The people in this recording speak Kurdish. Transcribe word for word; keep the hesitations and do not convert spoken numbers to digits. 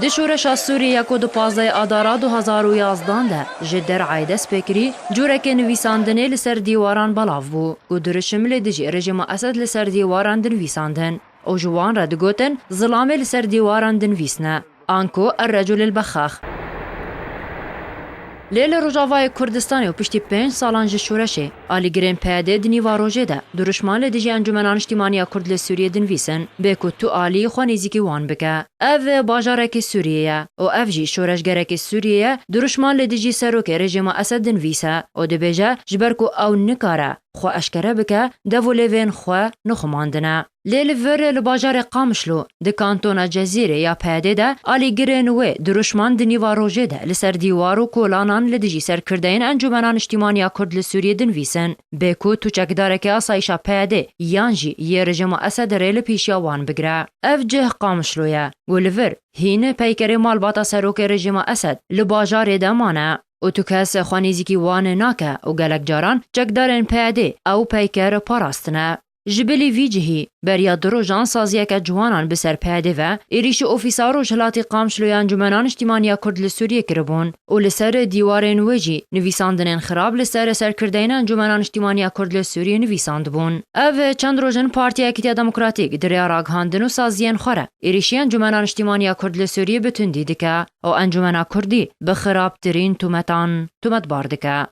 Di şoreşa Sûriyê ya ku di pazdehê Adara du hezar û yazdan de ji derayê dest pê kirî, cûrekê nivîsandinê li ser dîwaran belav bû û dirişim li dijî rejîma Esed li ser dîwaran dinivîsandin û ji wan re digotin, zilamê li ser dîwaran dinivîsne. Anku Er-Recûl el-Bexxax. Lê li Rojavayê Kurdistanê û piştî pênc salan ji şoreşê, alîgirên P Y D di nîva rojê de dirûşman li dijî Encûmena Niştîmaniya Kurd li Sûriyê dinivîsin, bê ku tu alî xwe nêzîkî wan bike. Ev bajarekî Sûriyê ye û ev jî şoreşgerekî Sûriyê ye, dirûşman li dijî serokê rejîma Esed dinivîse û dibêje, ji ber ku ew nikare xwe eşkere bike, dev û lêvên xwe nixumandine. Lê li vir li bajarê Qamişlo, di kantona Cezîrê ya P Y D de, alîgirên wê dirûşman di nîva rojê de li ser dîwar û kolanan li dijî serkirdeyên Encûmena Niştîmaniya Kurd li Sûriyê dinivîsin, bê ku tu çekdarekî asayîşa P Y D yan jî yê rejîma Esed rê li pêşiya wan bigire. Ev cih Qamişlo ye û li vir hîn peykerê malbata serokê rejîma Esed li bajarê de mane û tu kes xwe nêzîkî wan nake û gelek caran çekdarên P Y D ew peyker parastine. Ji bilî vî cihî, beriya du rojan saziyeke ciwanan bi ser P Y D ve êrîşî ofîsa rojhilatî Qamişloya Encûmena Niştîmaniya Kurd li Sûriyê kiribûn û li ser dîwarên wê jî nivîsandinên xirab li ser serkirdeyên Encûmena Niştîmaniya Kurd li Sûriyê nivîsandibûn. Ev çend roj in Partiya Yekîtiya Demokratîk di rêya ragihandin û saziyên xwe re êrîşî Encûmena Niştîmaniya Kurd li Sûriyê bi tundî dike û Encûmena Kurdî bi xirabtirîn tûmetan tûmetbar dike.